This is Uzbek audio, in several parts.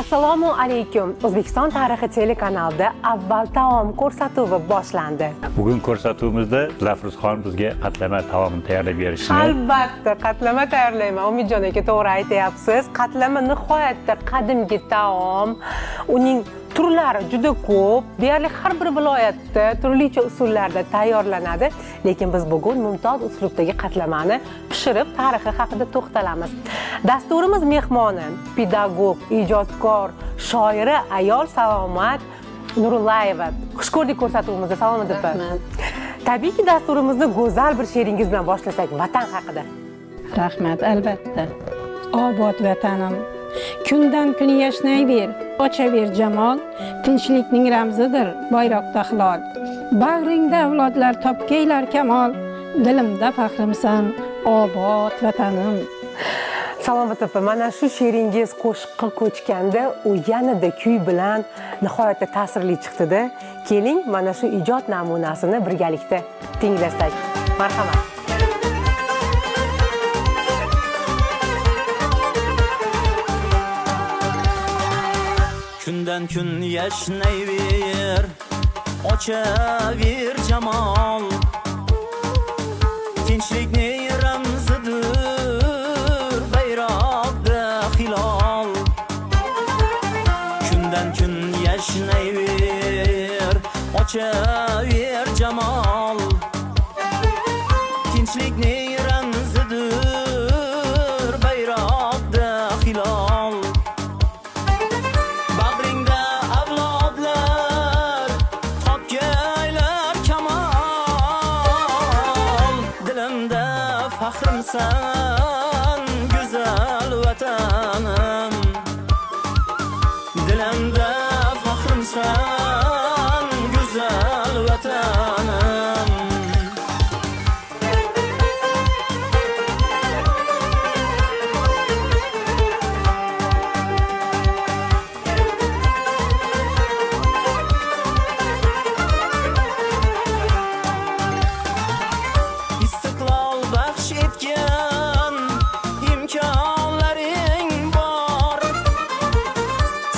Assalomu alaykum. O'zbekiston tarixi telekanalida Avval taom ko'rsatuvi boshlandi. Bugun ko'rsatuvimizda Dilafruzxon bizga qatlama taomini tayyorlab berishini. Albatta, qatlama tayyorlayman. Umidjon aka, to'g'ri aytyapsiz. Qatlama nihoyatda qadimgi taom. Uning turlari juda ko'p. Deyarli har bir viloyatda turlicha usullarda tayyorlanadi. Lekin biz bugun mumtoz uslubdagi qatlamani pishirib, tarixi haqida to'xtalamiz. Dasturimiz mehmoni pedagog, ijodkor, shoira ayol Salomat Nurullayeva. Xush ko'rdik ko'rsatuvimizda, Salomat opa. Rahmat. Tabiiyki dasturimizni go'zal bir she'ringiz bilan boshlasak, vatan haqida. Rahmat, albatta. Obod vatanim. Kundan kun yashnayver, ochaver jamol, tinchlikning ramzidir bayroqda hilol. Bag'ringda avlodlar topgaylar kamol, dilimda faxrimsan, obod vatanim. Salomat opa, mana shu she'ringiz qo'shiqqa ko'chganda u yanada kuy bilan nihoyatda ta'sirli chiqdi-da. Keling, mana shu ijod namunasini birgalikda tinglasak. Marhamat. Kundan kun yashnayver, ochaver jamol, tinchlikning ramzidir bayroqda hilol. Kundan kun yashnayver, ochaver jamol, tinchlikning ramzidir bayroqda hilol. Bag'ringda avlodlar topgaylar kamol, dilimda faxrimsan, go'zal vatanim. Dilimda faxrimsan, go'zal vatanim. Istiqlol baxsh etgan imkonlaring bor,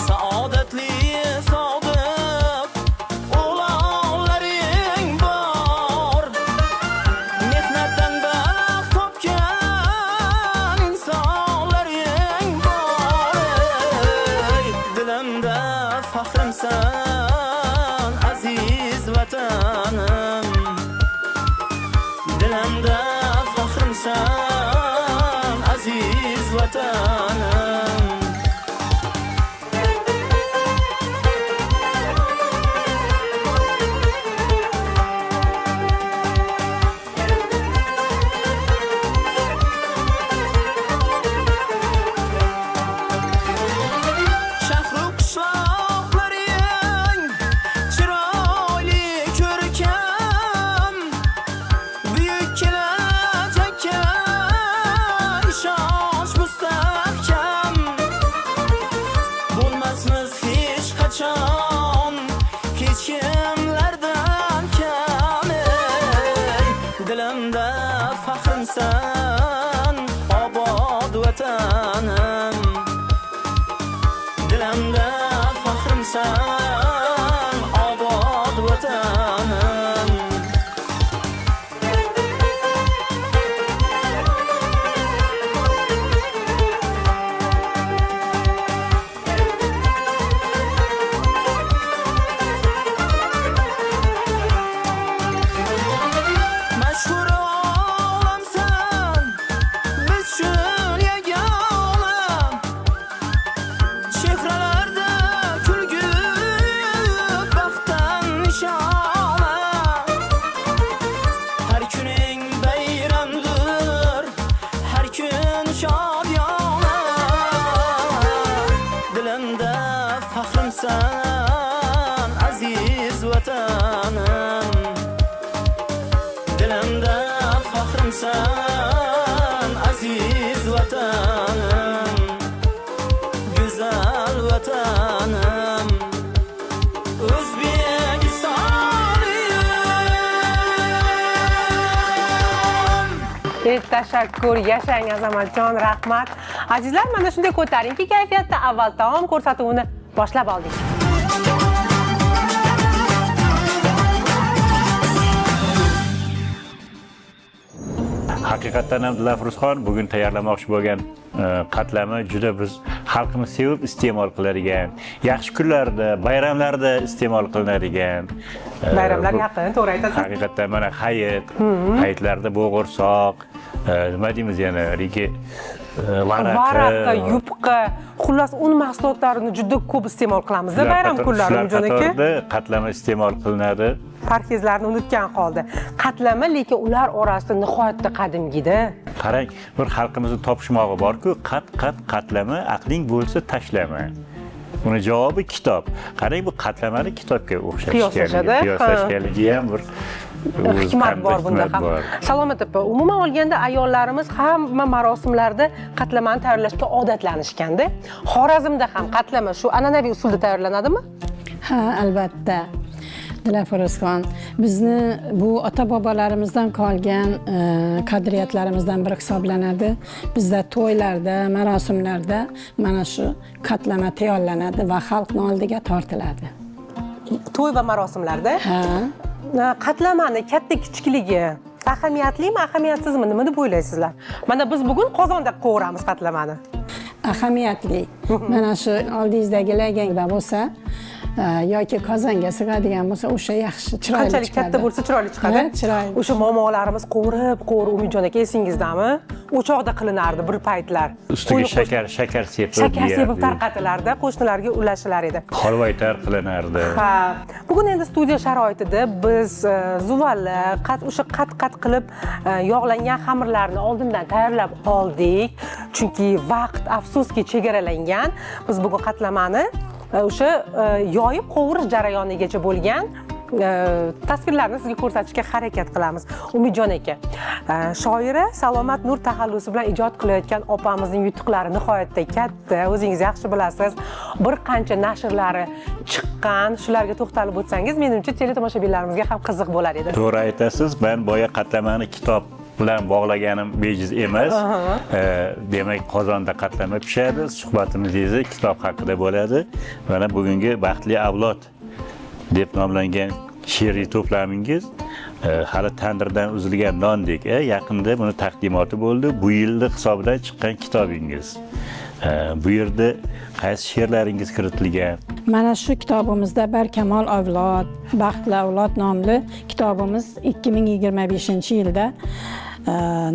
saodatli sodiq o'g'lonlaring bor. Mehnatdan baxt topgan insonlaring bor. Ey, dilimda faxrimsan, aziz vatanim. Dilimda faxrimsan, aziz vatanim. Shahru qishloqlaring chiroyli ko'rkam, buyuk kelajakka ishonch mustahkam. Bo'lmasmiz hech qachon hech kimlardan kam. Ey, dilimda faxrimsan, obod vatanim. Dilimda faxrimsan, obod vatanim. Mashhur olamsan, biz uchun yagona. Chehralarda kulgu, baxtdan nishona. Tashakkur, yashang Azamatjon, rahmat. Azizlar, mana shunday ko'tarinki kayfiyatda avval taom ko'rsatuvini boshlab oldik. Haqiqatdan ham Dilafruzxon bugun tayyorlamoqchi bo'lgan qatlama juda biz xalqimiz sevib iste'mol qiladigan, yaxshi kunlarda, bayramlarda iste'mol qilinadigan. Bayramlar yaqin, to'g'ri aytasiz. Haqiqatdan mana hayit, hayitlarda bo'g'irsoq, nima deymiz yana, riki varaqa, yupqa, xullas un mahsulotlarini juda ko'p iste'mol qilamiz bayram kunlari Umidjon aka. Qatlama iste'mol qilinadi. Parhezlarni unutgan holda. Qatlama lekin ular orasida nihoyatda qadimgida. Qarang, bir xalqimizning topishmog'i bor-ku, qat-qat qatlama, aqling bo'lsa tashlama. Uni javobi kitob. Qarang, bu qatlamani kitobga qiyoslashganligi ham bir hikmat bor bunda ham. Salomat opa, umuman olganda ayollarimiz hamma marosimlarda qatlamani tayyorlashga odatlanishganda, Xorazmda ham qatlama shu an'anaviy usulda tayyorlanadimi? Ha, albatta. Dilafruzxon, bizni bu ota-bobolarimizdan qolgan qadriyatlarimizdan biri hisoblanadi. Bizda to'ylarda, marosimlarda mana shu qatlama tayyorlanadi va xalqning oldiga tortiladi. To'y va marosimlarda? Ha. Qatlamani katta kichikligi ahamiyatlimi, ahamiyatsizmi, nima deb o'ylaysizlar? Mana biz bugun qozonda qovuramiz qatlamani. Ahamiyatli. Mana shu oldingizdagi laganga bo'lsa yoki qozonga sig'adigan bo'lsa, o'sha yaxshi, chiroyli chiqadi. Qanchalik katta bo'lsa chiroyli chiqadi. Chiroyli. O'sha momolarimiz qovurib, qovurib, Umidjon aka esingizdami? O'choqda qilinardi bir paytlar. Ustiga shakar sepib, shakar sepib tarqatilardi, qo'shnilarga ulashilar edi. Holvaytar qilinardi. Ha, bugun endi studiya sharoitida biz zuvali, o'sha qat-qat qilib yog'langan xamirlarni oldindan tayyorlab oldik. Chunki vaqt afsuski chegaralangan. Biz bugun qatlamani o'sha yoyib qovurish jarayonigacha bo'lgan tasvirlarni sizga ko'rsatishga harakat qilamiz. Umidjon aka, shoira Salomat Nur taxallusi bilan ijod qilayotgan opamizning yutuqlari nihoyatda katta, o'zingiz yaxshi bilasiz. Bir qancha nashrlari chiqqan, shularga to'xtalib o'tsangiz, menimcha teletomoshabinlarimizga ham qiziq bo'lar edi. To'g'ri aytasiz, men boya qatlamani kitob bilan bog'laganim bejiz emas. Demak, qozonda qatlama pishadi, suhbatimiz esa kitob haqida bo'ladi. Mana bugungi Baxtli avlod deb nomlangan she'riy to'plamingiz hali tandirdan uzilgan nondek, yaqinda buni taqdimoti bo'ldi. Bu yilni hisobidan chiqqan kitobingiz. Bu yerda qaysi she'rlaringiz kiritilgan? Mana shu kitobimizda Barkamol avlod, Baxtli avlod nomli kitobimiz 2025-yilda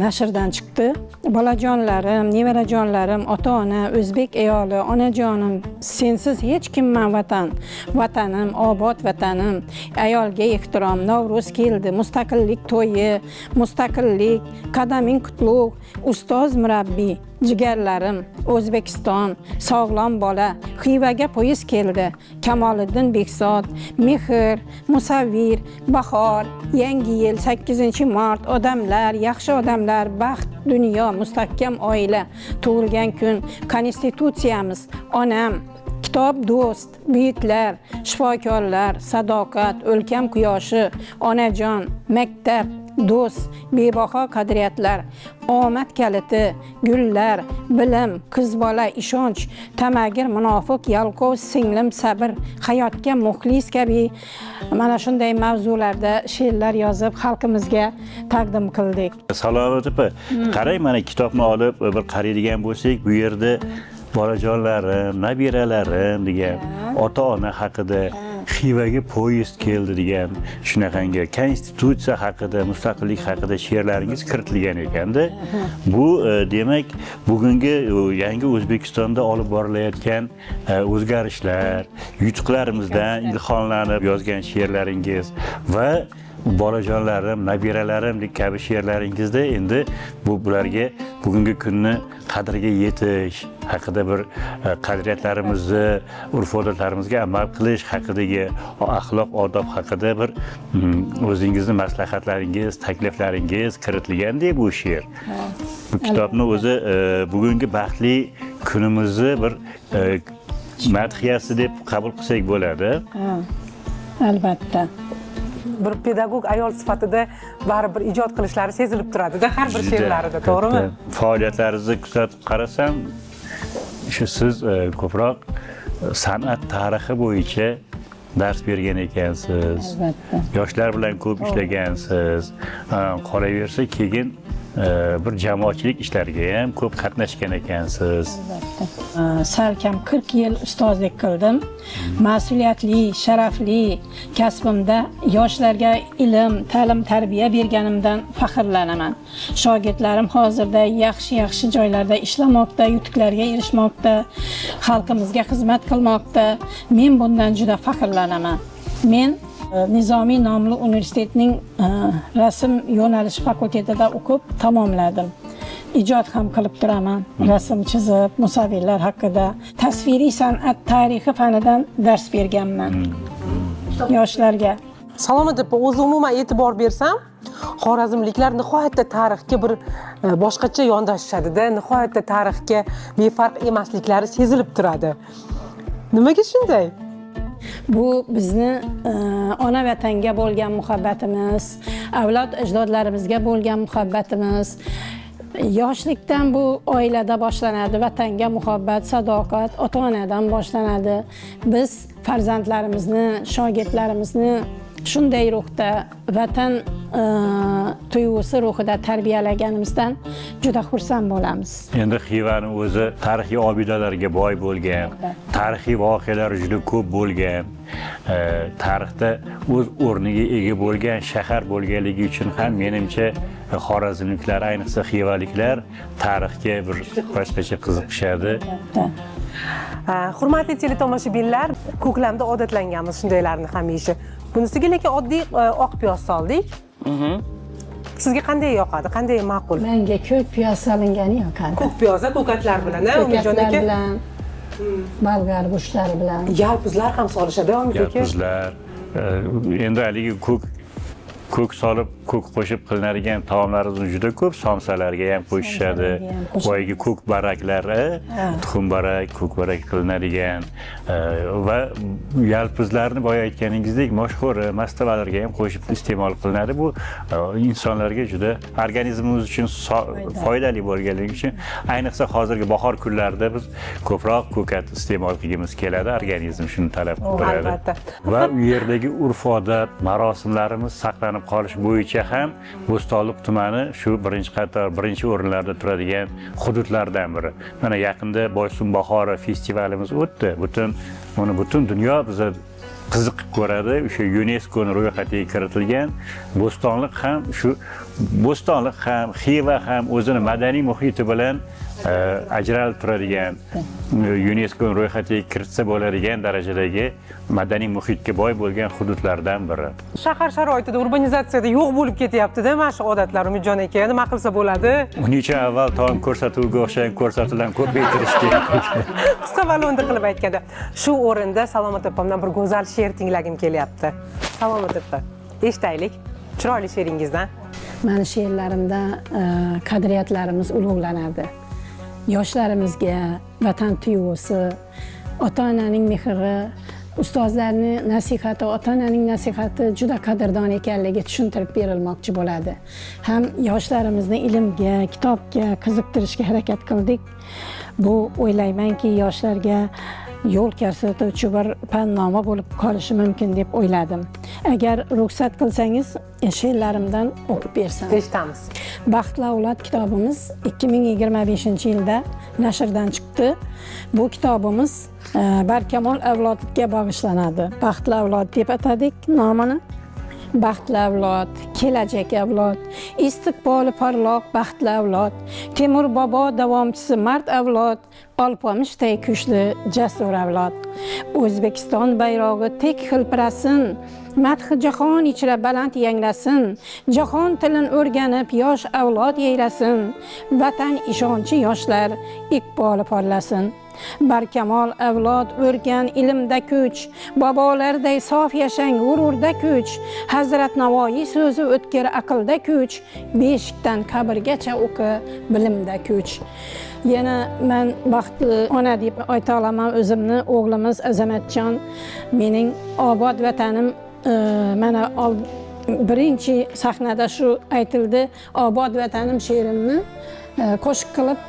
nashrdan chiqdi. Bolajonlarim, nevarajonlarim, ota-ona, o'zbek ayoli, onajonim, sensiz hech kimman vatan, vatanim, obod vatanim, ayolga ehtirom, Navro'z keldi, mustaqillik to'yi, mustaqillik, qadaming qutlug', ustoz murabbiy, jigarlarim, O'zbekiston, sog'lom bola, Xivaga poyezd keldi, Kamoliddin Bekzod, mehr, musavvir, bahor, yangi yil, 8-mart, odamlar, yaxshi odamlar, baxt, dunyo, mustahkam oila, tug'ilgan kun, konstitutsiyamiz, onam, kitob do'st, buyuklar, shifokorlar, sadoqat, o'lkam quyoshi, onajon, maktab, do'st, bebaho qadriyatlar, omad kaliti, gullar, bilim, qiz bola, ishonch, tamagir, munofiq, yalqov, singlim, sabr, hayotga muxlis kabi mana shunday mavzularda she'rlar yozib xalqimizga taqdim qildik. Salomat opa, qarang, mana kitobni olib bir qaraydigan bo'lsak, bu yerda bolajonlarim, nabiralarim degan, ota-ona haqida, Xivaga poyezd keldi degan, shunaqangi konstitutsiya haqida, mustaqillik haqida she'rlaringiz kiritilgan ekanda. Bu demak, bugungi yangi O'zbekistonda olib borilayotgan o'zgarishlar, yutuqlarimizdan ilhomlanib yozgan she'rlaringiz va bolajonlarim, nabiralarim kabi she'rlaringizda endi bu bularga bugungi kunni qadriga yetish haqida bir qadriyatlarimizni, urf-odatlarimizga amal qilish haqidagi axloq, odob haqida bir o'zingizni maslahatlaringiz, takliflaringiz kiritilgandek bu she'r. Bu kitobni o'zi bugungi baxtli kunimizni bir madhiyasi deb qabul qilsak bo'ladi. Albatta. bir pedagog ayol sifatida baribir ijod qilishlari sezilib turadi-da har bir she'rlarida, to'g'rimi? Faoliyatlaringizni kuzatib qarasam, shu siz ko'proq san'at tarixi bo'yicha dars bergan ekansiz. Albatta. Yoshlar bilan ko'p ishlagansiz. Qolaversa keyin bir jamoatchilik ishlariga ham ko'p qatnashgan ekansiz. Albatta. Salkam 40 yil ustozlik qildim. Mas'uliyatli, sharafli kasbimda yoshlarga ilm, ta'lim, tarbiya berganimdan faxrlanaman. Shogirdlarim hozirda yaxshi-yaxshi joylarda ishlamoqda, yutuqlarga erishmoqda, xalqimizga xizmat qilmoqda. Men bundan juda faxrlanaman. Men Nizomiy nomli universitetning rasm yo'nalishi fakultetida o'qib tamomladim. Ijod ham qilib turaman. Rasm chizib, musavvirlar haqida, tasviriy san'at tarixi fanidan dars berganman yoshlarga. Salomat opa, o'zi umuman e'tibor bersam, xorazmliklar nihoyatda tarixga bir boshqacha yondashishadi-da, nihoyatda tarixga befarq emasliklari sezilib turadi. Nimaga shunday? Bu bizni ona vatanga bo'lgan muhabbatimiz, avlod ajdodlarimizga bo'lgan muhabbatimiz. Yoshlikdan bu oilada boshlanadi, vatanga muhabbat, sadoqat ota-onadan boshlanadi. Biz farzandlarimizni, shogirdlarimizni shunday ruhda, vatan tuyg'usi ruhida tarbiyalaganimizdan juda xursand bo'lamiz. Endi Xivani o'zi tarixiy obidalarga boy bo'lgan, tarixiy voqealar juda ko'p bo'lgan, tarixda o'z o'rniga ega bo'lgan shahar bo'lganligi uchun ham menimcha xorazmliklar, ayniqsa xivaliklar tarixga bir boshqacha qiziqishadi. Hurmatli teletomoshabinlar, ko'klamda odatlanganmiz shundaylarni hamisha. Bunisiga lekin oddiy oq piyoz soldik. Sizga qanday yoqadi? Qanday ma'qul? Menga ko'k piyoz solingani yoqadi. Ko'k piyoz, ko'katlar bilan, Umijon aka? Bilan, bolgar go'shtlari bilan. Yalpizlar ham solishadi, Umid aka. Yalpizlar, endi haligi ko'k solib, ko'k qo'shib qilinadigan taomlarimiz juda ko'p, somsalarga ham qo'shishadi. Boyagi ko'k baraklari, tuxum barak, ko'k barak qilinadigan va yalpizlarni boya aytganingizdek moshxo'ri, mastavalarga ham qo'shib iste'mol qilinadi. Bu insonlarga juda organizmimiz uchun foydali bo'lganligi uchun, ayniqsa hozirgi bahor kunlarida biz ko'proq ko'kat iste'mol qilgimiz keladi, organizm shuni talab qilib turadi. Va u yerdagi urf-odat, marosimlarimiz saqlanib qolish bo'yicha ham Bo'stonliq tumani shu birinchi qator, birinchi o'rinlarda turadigan hududlardan biri. Mana yaqinda Boysun bahori festivalimiz o'tdi. Butun dunyo bizni qiziqib ko'radi. O'sha UNESCO'ning ro'yxatiga kiritilgan Bo'stonliq ham, shu Bo'stonliq ham, Xiva ham o'zini madaniy muhiti bilan ajralib turadigan, UNESCO'ning ro'yxatiga kiritsa bo'ladigan darajadagi madaniy muhitga boy bo'lgan hududlardan biri. Shahar sharoitida, urbanizatsiyada yo'q bo'lib ketyapti-da mana shu odatlar, Umidjon aka, nima qilsa bo'ladi? Uning uchun avval taom ko'rsatuviga o'xshagan ko'rsatuvlarni ko'paytirish kerak. Qisqa va lo'nda qilib aytganda, shu o'rinda Salomat opamdan bir go'zal she'r tinglagim kelyapti. Salomat opa, eshitaylik chiroyli she'ringizdan. Meni she'rlarimda qadriyatlarimiz ulug'lanadi. Yoshlarimizga vatan tuyg'usi, ota-onaning mehri, ustozlarning nasihati, ota-onaning nasihati juda qadrdon ekanligi tushuntirib berilmoqchi bo'ladi. Ham yoshlarimizni ilmga, kitobga qiziqtirishga harakat qildik. Bu o'ylaymanki, yoshlarga yo'l ko'rsatuvchi bir pannoma bo'lib qolishi mumkin deb o'yladim. Agar ruxsat qilsangiz, she'rlarimdan o'qib bersam. Eshitamiz. Baxtli avlod kitobimiz 2025-yilda nashrdan chiqdi. Bu kitobimiz barkamol avlodga bag'ishlanadi. Baxtli avlod deb atadik nomini. Baxtli avlod, kelajak avlod, istiqboli porloq baxtli avlod, Temur bobo davomchisi mard avlod, Alpomishday kuchli jasur avlod. O'zbekiston bayrog'i tek hilpirasin, madhi jahon ichra baland yanglasin, jahon tilin o'rganib yosh avlod yayrasin, vatan ishonchi yoshlar iqboli porlasin. Barkamol avlod o'rgan ilmda kuch, bobolarday sof yashang g'ururda kuch, Hazrat Navoiy so'zi o'tkir aqlda kuch, beshikdan qabrgacha o'qi bilimda kuch. Yana men baxtli ona deb ayta olaman o'zimni. O'g'limiz Azamatjon mening obod vatanim, mana Birinchi sahnada shu aytildi. Obod vatanim she'rimni qo'shiq qilib,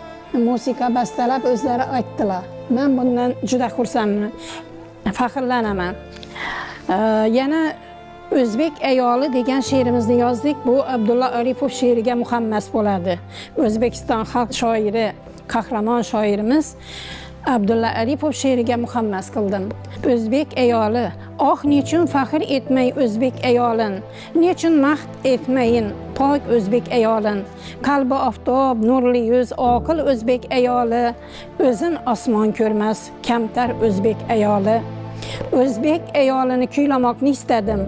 musiqa bastalab o'zlari aytdilar. Men bundan juda xursandman, faxrlanaman. Yana O'zbek ayoli degan she'rimizni yozdik. Bu Abdulla Aripov she'riga muhammas bo'ladi. O'zbekiston xalq shoiri, qahramon shoirimiz Abdulla Aripov she'riga muhammas qildim. O'zbek ayoli, oh nechun faxr etmay o'zbek ayolin, nechun mahd etmayin pok o'zbek ayolin. Qalbi oftob, nurli yuz, oqil o'zbek ayoli, o'zin osmon ko'rmas kamtar o'zbek ayoli. O'zbek ayolini kuylamoqni istadim.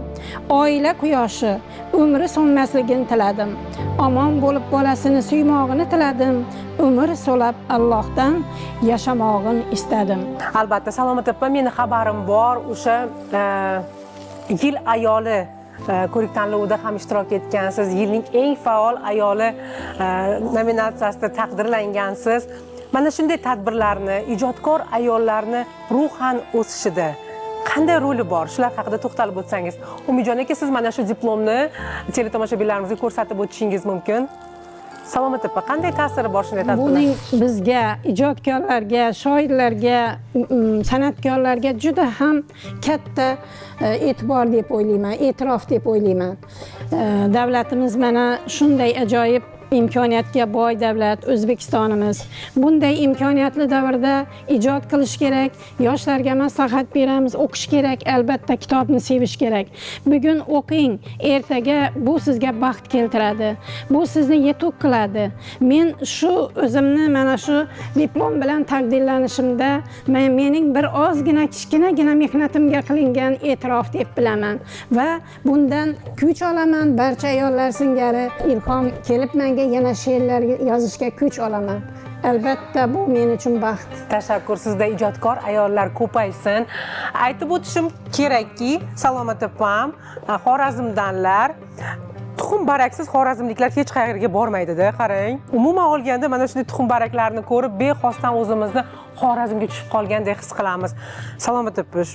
Oila quyoshi umri so'nmasligini tiladim. Omon bo'lib bolasini suymog'ini tiladim. Umr so'lab Allohdan yashamog'ini istadim. Albatta, Salomat opa, meni xabarim bor, o'sha yil ayoli ko'rik tanlovida ham ishtirok etgansiz, yilning eng faol ayoli nominatsiyasida taqdirlangansiz. Mana shunday tadbirlarni, ijodkor ayollarni ruhan o'sishida qanday roli bor? Shular haqida to'xtalib o'tsangiz. Umidjon aka, siz mana shu diplomni teletomoshabinlarimizga ko'rsatib o'tishingiz mumkin. Salomat opa, qanday ta'siri bor shunday tadbirlar? Buning bizga, ijodkorlarga, shoirlarga, san'atkorlarga juda ham katta e'tibor deb o'ylayman, e'tirof deb o'ylayman. Davlatimiz mana shunday ajoyib imkoniyatga boy davlat O'zbekistonimiz. Bunday imkoniyatli davrda ijod qilish kerak, yoshlarga maslahat beramiz, o'qish kerak, albatta kitobni sevish kerak. Bugun o'qing, ertaga bu sizga baxt keltiradi. Bu sizni yetuk qiladi. Men shu o'zimni mana shu diplom bilan taqdirlanishimda mening bir ozgina kichkinagina mehnatimga qilingan e'tirof deb bilaman va bundan kuch olaman. Barcha ayollar singari ilhom kelib menga yana she'rlar yozishga kuch olaman. Albatta bu men uchun baxt. Tashakkur, sizda ijodkor ayollar ko'paysin. Aytib o'tishim kerakki, Salomat opam Xorazmdanlar. Tuxum baraksiz xorazmliklar hech qayerga bormaydi-da, qarang. Umuman olganda mana shunday tuxum baraklarni ko'rib bexosdan o'zimizni Xorazmga tushib qolgandek his qilamiz. Salomat opa,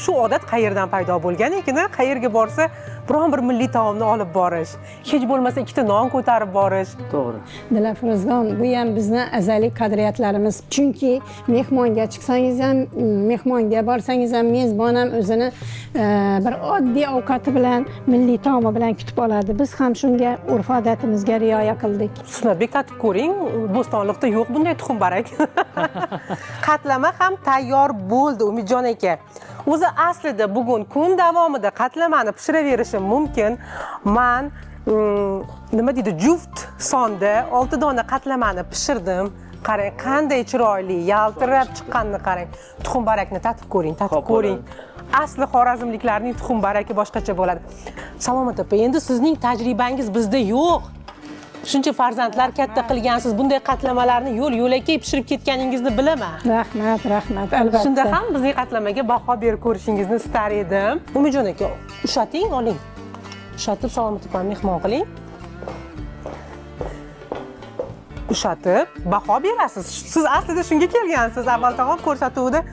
shu odat qayerdan paydo bo'lgan ekan? Qayerga borsa biron bir milliy taomni olib borish, hech bo'lmasa ikkita non ko'tarib borish. To'g'ri. Dilafruzxon, bu ham bizni azaliy qadriyatlarimiz. Chunki mehmonga chiqsangiz ham, mehmonga borsangiz ham mezbon ham o'zini bir oddiy ovqati bilan, milliy taomi bilan kutib oladi. Biz ham shunga urf-odatimizga rioya qildik. Sunnatbek, tatib ko'ring, Bo'stonliqda yo'q bunday tuxum barak. Qatlama ham tayyor bo'ldi, Umidjon aka. O'zi aslida bugun kun davomida qatlamani pishiraverishim mumkin. Man nima deydi, juft sonda 6 dona qatlamani pishirdim. Qarang, qanday chiroyli, yaltirab chiqqanini qarang. Tuxum barakni tatib ko'ring, tatib ko'ring. Asli xorazmliklarning tuxum baraki boshqacha bo'ladi. Salomat opa, endi sizning tajribangiz bizda yo'q. Shuncha farzandlar katta qilgansiz, bunday qatlamalarni yo'l yo'lakay pishirib ketganingizni bilaman. Rahmat, rahmat, albatta. Shunda ham bizning qatlamaga baho berib ko'rishingizni istar edim. Umidjon aka, ushating, oling. Ushatib Salomat opani mehmon qiling. Ushatib baho berasiz. Siz aslida shunga kelgansiz. Avval taom ko'rsatuvida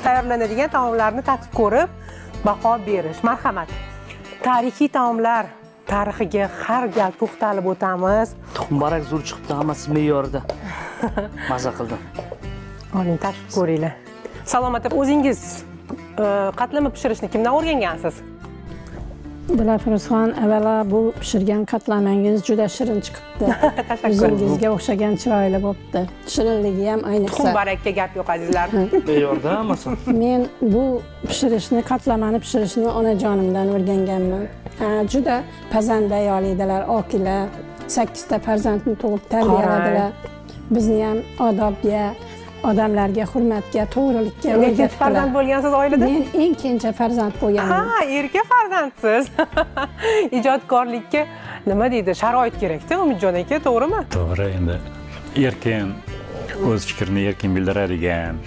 tayyorlanadigan taomlarni tatib ko'rib baho berish. Marhamat. Tarixiy taomlar tarixiga har gal to'xtalib o'tamiz. Tuxum barak zo'r chiqibdi, hammasi me'yorida. Maza qildim. Oling, tatib ko'ringlar. Salomat opa, o'zingiz qatlama pishirishni kimdan o'rgangansiz? Dilafruzxon, avvalo bu pishirgan qatlamangiz juda shirin chiqibdi. Tashakkur. O'zingizga o'xshagan chiroyli bo'pti. Shirinligi ham ayniqsa. Tuxum barakka gap yo'q, azizlar. Me'yorda hammasi. Men bu pishirishni, qatlamani pishirishni onajonimdan o'rganganman. Juda pazanda ayol edilar, okila, 8 ta farzandni tug'ib tarbiyaladilar. Bizni ham odobga, odamlarga hurmatga, to'g'rilikka Nechinchi farzand bo'lgansiz oilada? Men eng kenja farzand bo'lganman. Ha, erka farzandsiz. Ijodkorlikka nima deydi, sharoit kerak-da, Umidjon aka, to'g'rimi? To'g'ri, endi erkin o'z fikrini erkin bildiradigan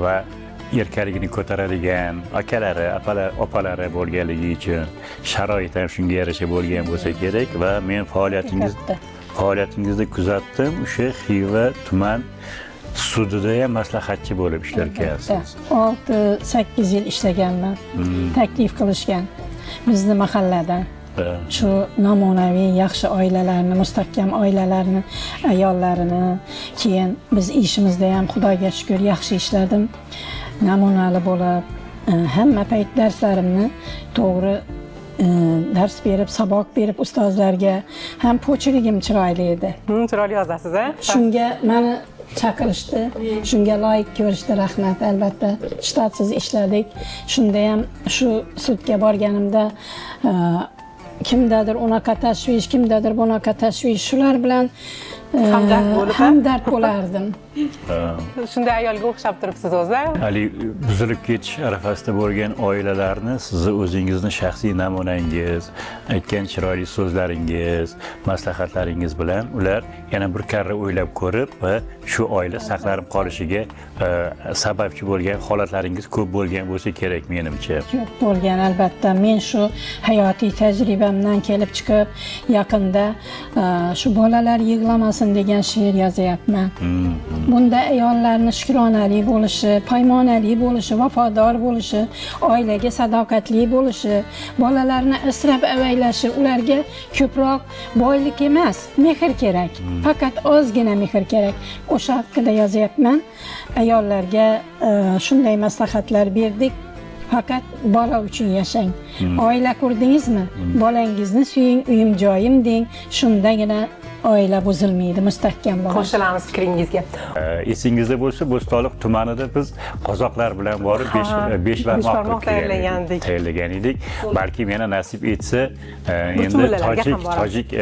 va erkaligini ko'taradigan akalari, opalari bo'lganligi uchun sharoit ham shunga yarasha bo'lgan bo'lsa kerak va men faoliyatingizni kuzatdim. O'sha Xiva tuman sudida ham maslahatchi bo'lib ishlar ekansiz. 6-8 yil ishlaganman. Taklif qilishgan. Bizni mahallada shu namunaviy yaxshi oilalarni, mustahkam oilalarni, ayollarini, keyin biz ishimizda ham Xudoga shukr yaxshi ishladim. Namunali bo'lib, hamma payt darslarimni to'g'ri dars berib, saboq berib ustozlarga ham pochirigim chiroyli edi. Chiroyli yozasiz, a? Shunga meni chaqirishdi, shunga loyiq ko'rishdi, rahmat. Albatta, shtatsiz ishladik. Shunda ham shu sudga borganimda kimdadir unaqa tashvish, kimdadir bunaqa tashvish, shular bilan hamdard bo'lardim. Shunday ayolga o'xshab turibsiz o'zi. Hali buzilib ketish arafasida bo'lgan oilalarni sizni o'zingizni shaxsiy namunangiz, aytgan chiroyli so'zlaringiz, maslahatlaringiz bilan ular yana bir karra o'ylab ko'rib va shu oila saqlanib qolishiga sababchi bo'lgan holatlaringiz ko'p bo'lgan bo'lsa kerak menimcha. Ko'p bo'lgan albatta. Men shu hayotiy tajribamdan kelib chiqib, yaqinda shu bolalar yig'lamasin degan she'r yozyapman. Bunda ayollarni shukronali bo'lishi, paymonali bo'lishi, vafodor bo'lishi, oilaga sadoqatli bo'lishi, bolalarni asrab avaylashi, ularga ko'proq boylik emas, mehr kerak. Faqat ozgina mehr kerak. O'sha haqida yozyapman. Ayollarga shunday maslahatlar berdik. Faqat bola uchun yashang. Oila qurdingizmi? Bolangizni suying, uyim joyim deng. Shundagina oila buzilmaydi, mustahkam bo'ladi. Qo'shilamiz fikringizga. Esingizda bo'lsa, Bo'stonliq tumanida biz qozoqlar bilan borib beshbarmoq tayyorlagan edik. Balki yana nasib etsa, endi tojik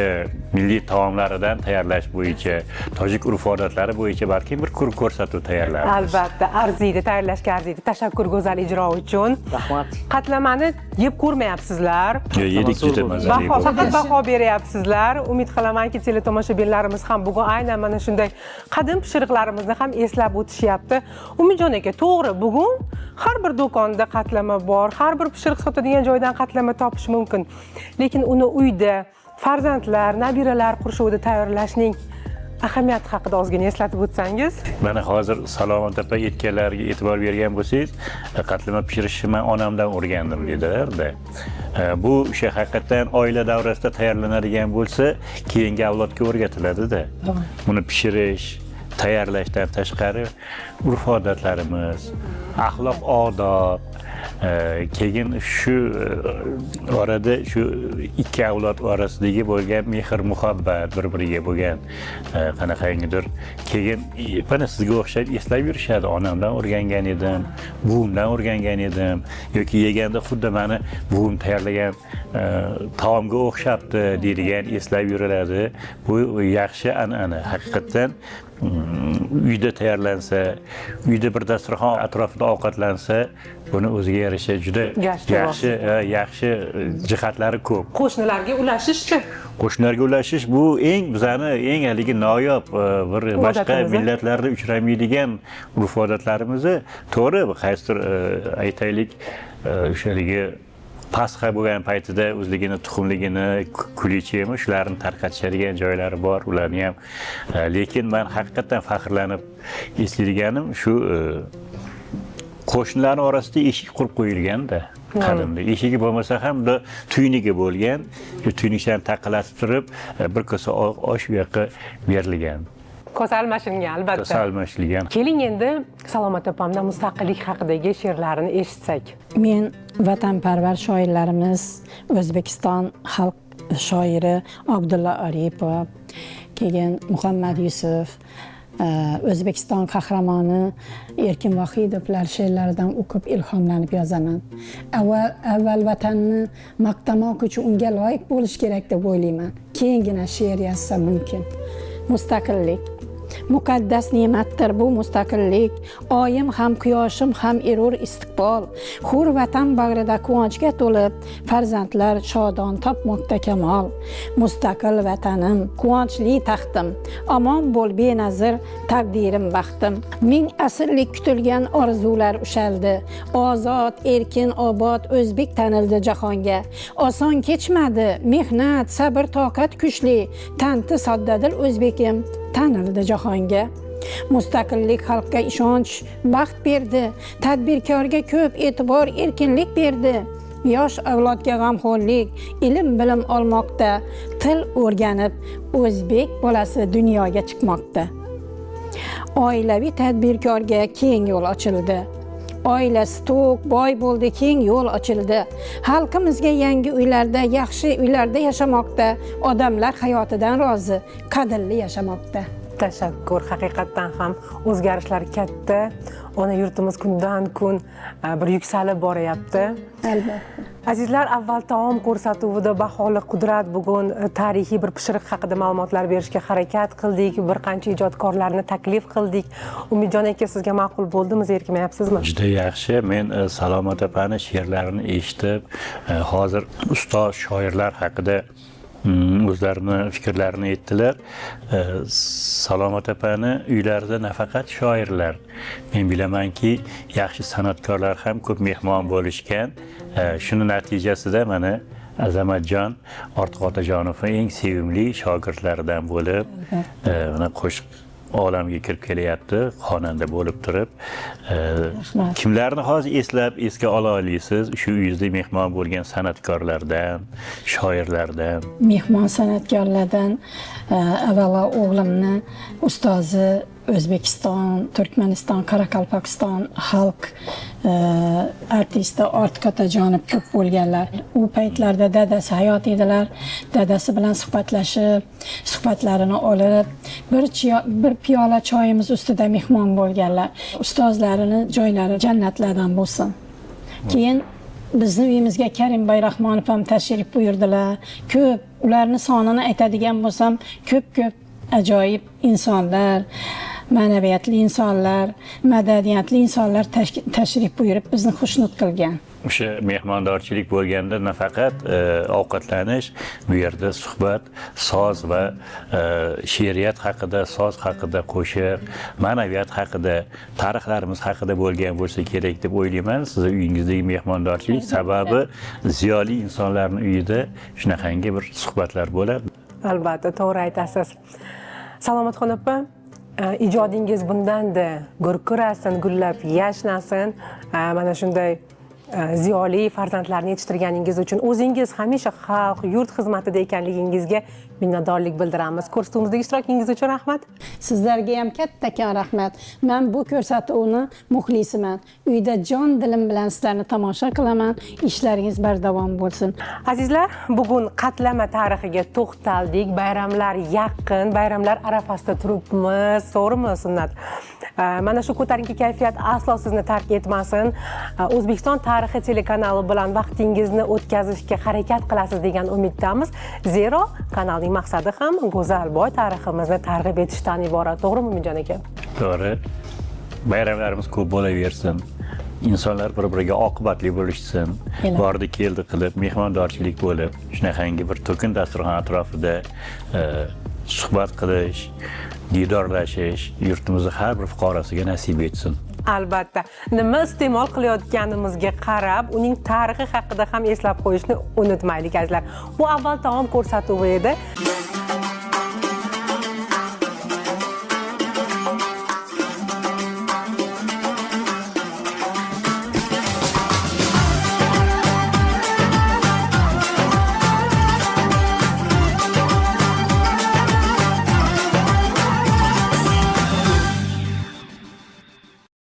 milliy taomlaridan tayyorlash bo'yicha, tojik urf-odatlari bo'yicha balki bir ko'rsatuv tayyorlarmiz. Albatta, arziydi, tayyorlashga arziydi. Tashakkur go'zal ijro uchun. Rahmat. Qatlamani yeb ko'rmayapsizlar. Yedik, juda mazali bo'ldi. Faqat baho beryapsizlar. Umid qilamanki, teletomoshabinlarimiz ham bugun aynan mana shunday qadim pishiriqlarimizni ham eslab o'tishyapti. Umidjon aka, to'g'ri, bugun har bir do'konda qatlama bor, har bir pishiriq sotadigan joydan qatlama topish mumkin. Lekin uni uyda farzandlar, nabiralar qurshovida tayyorlashning ahamiyati haqida ozgina eslatib o'tsangiz. Mana hozir Salomat opa aytganlariga e'tibor bergan bo'lsangiz, qatlama pishirishni men onamdan o'rgandim dedilar-da. Bu o'sha haqiqatan oila davrasida tayyorlanadigan bo'lsa, keyingi avlodga o'rgatiladi-da. Buni pishirish, tayyorlashdan tashqari urf-odatlarimiz, axloq odob, keyin shu orada shu ikki avlod orasidagi bo'lgan mehr muhabbat, bir-biriga bo'lgan qanaqangidir, keyin mana sizga o'xshab eslab yurishadi. Onamdan o'rgangan edim, buvimdan o'rgangan edim, yoki yeganda xuddi meni buvim tayyorlagan taomga o'xshabdi deydigan eslab yuriladi. Bu yaxshi an'ana. Haqiqatdan uyda tayyorlansa, uyda bir dasturxon atrofida ovqatlansa, buni o'ziga yarasha juda yaxshi, yaxshi jihatlari ko'p. Qo'shnilarga ulashishchi? Qo'shnilarga ulashish bu eng bizani eng haligi noyob bir boshqa millatlarda uchramaydigan urf-odatlarimizni, to'g'ri, qaysidir aytaylik, o'shaligi Pasxa bo'lgan paytida o'zligini tuxumligini, kulichimi shularni tarqatishadigan joylari bor, ularni ham. Lekin men haqiqatan faxrlanib eslaydiganim shu qo'shnilarning orasida eshik qurib qo'yilganda, qadimda eshigi bo'lmasa ham tuynigi bo'lgan, tuyniklarni taqillatib turib, bir kosa osh u yoqqa berilgan. Kosa almashingan, albatta. Kosa almashilgan. Keling endi Salomat opamdan mustaqillik haqidagi she'rlarini eshitsak. Men vatanparvar shoirlarimiz, O'zbekiston xalq shoiri Abdulla Aripov, keyin Muhammad Yusuf, O'zbekiston qahramoni Erkin Vohidovlar she'rlaridan o'qib ilhomlanib yozaman. Avval vatanni maqtamoq uchun unga loyiq bo'lish kerak deb o'ylayman. Keyingina she'r yozsa mumkin. Mustaqillik muqaddas ne'matdir bu mustaqillik. Oyim ham quyoshim ham erur istiqbol. Hur vatan bag'rida quvonchga to'lib, farzandlar shodon topmoqda kamol. Mustaqil vatanim, quvonchli taxtim, omon bo'l benazir taqdirim baxtim. Ming asrlik kutilgan orzular ushaldi. Ozod, erkin, obod o'zbek tanildi jahonga. Oson kechmadi mehnat, sabr, toqat kuchli. Tanti soddadil o'zbekim tanildi jahonga. Mustaqillik xalqqa ishonch, baxt berdi. Tadbirkorga ko'p e'tibor, erkinlik berdi. Yosh avlodga g'amxo'rlik, ilm bilim olmoqda, til o'rganib, o'zbek bolasi dunyoga chiqmoqda. Oilaviy tadbirkorga keng yo'l ochildi. Oilasi to'q, boy bo'ldi, keng yo'l ochildi. Xalqimizga yangi uylarda, yaxshi uylarda yashamoqda, odamlar hayotidan rozi, qadrli yashamoqda. Tashakkur, haqiqatdan ham o'zgarishlar katta. Ona yurtimiz kundan kun bir yuksalib boryapti. Albatta. Azizlar, avval taom ko'rsatuvida baholi qudrat bugun tarixiy bir pishiriq haqida ma'lumotlar berishga harakat qildik, bir qancha ijodkorlarni taklif qildik. Umidjon aka, sizga ma'qul bo'ldimi, zerikmayapsizmi? Juda yaxshi. Men Salomat opani she'rlarini eshitib, hozir ustoz shoirlar haqida o'zlarini fikrlarini aytdilar. Salomat opani uylarida nafaqat shoirlar, men bilamanki, yaxshi san'atkorlar ham ko'p mehmon bo'lishgan. Shuni natijasida mana Azamatjon Ortiq Otajonovning eng sevimli shogirdlaridan bo'lib, mana qo'shiq olamga kirib kelyapti, xonanda bo'lib turib. Kimlarni hozir eslab, esga ola olasiz shu uyingizda mehmon bo'lgan san'atkorlardan, shoirlardan? Mehmon san'atkorlardan avvalo o'g'limni ustozi O'zbekiston, Turkmaniston, Qoraqalpog'iston xalq artisti Ortiq Otajonov ko'p bo'lganlar. U paytlarda dadasi hayot edilar. Dadasi bilan suhbatlashib, suhbatlarini olib, bir piyola choyimiz ustida mehmon bo'lganlar. Ustozlarini joylari jannatlardan bo'lsin. Keyin bizni uyimizga Karim Bayrahmonov ham tashrif buyurdilar. Ko'p, ularni sonini aytadigan bo'lsam, ko'p-ko'p ajoyib insonlar, ma'naviyatli insonlar, madaniyatli insonlar tashrif buyurib bizni xushnud qilgan. O'sha mehmondorchilik bo'lganda nafaqat ovqatlanish, bu yerda suhbat, soz va she'riyat haqida, soz haqida, qo'shiq, ma'naviyat haqida, tarixlarimiz haqida bo'lgan bo'lsa kerak deb o'ylayman. Sizni uyingizdagi mehmondorchilik sababi ziyoli insonlarning uyida shunaqangi bir suhbatlar bo'ladi. Albatta, to'g'ri aytasiz. Salomatxon opa, ijodingiz bundan-da gurkurasin, gullab yashnasin. Mana shunday ziyoli farzandlarni yetishtirganingiz uchun o'zingiz hamisha xalq, yurt xizmatida ekanligingizga minnatdorlik bildiramiz. Ko'rsatuvimizdagi ishtirokingiz uchun rahmat. Sizlarga ham kattakon rahmat. Men bu ko'rsatuvni muxlisiman. Uyda jon dilim bilan sizlarni tomosha qilaman. Ishlaringiz bardavom bo'lsin. Azizlar, bugun qatlama tarixiga to'xtaldik. Bayramlar yaqin, bayramlar arafasida turibmiz. To'g'rimi, Sunnat? Mana shu ko'tarinki kayfiyat aslo sizni tark etmasin. O'zbekiston tarixi telekanali bilan vaqtingizni o'tkazishga harakat qilasiz degan umiddamiz. Zero kanalning maqsadi ham go'zal boy tariximizni targ'ib etishdan iborat. To'g'rimi, Umidjon aka? To'g'ri. Bayramlarimiz ko'p bo'laversin. Insonlar bir-biriga oqibatli bo'lishsin. Bordi keldi qilib, mehmondorchilik bo'lib, shunaqangi bir to'kin dasturxon atrofida suhbat qilish, diydorlashish yurtimizni har bir fuqarosiga nasib etsin. Albatta, nima iste'mol qilayotganimizga qarab, uning tarixi haqida ham eslab qo'yishni unutmaylik, azizlar. Bu avval taom ko'rsatuvi edi.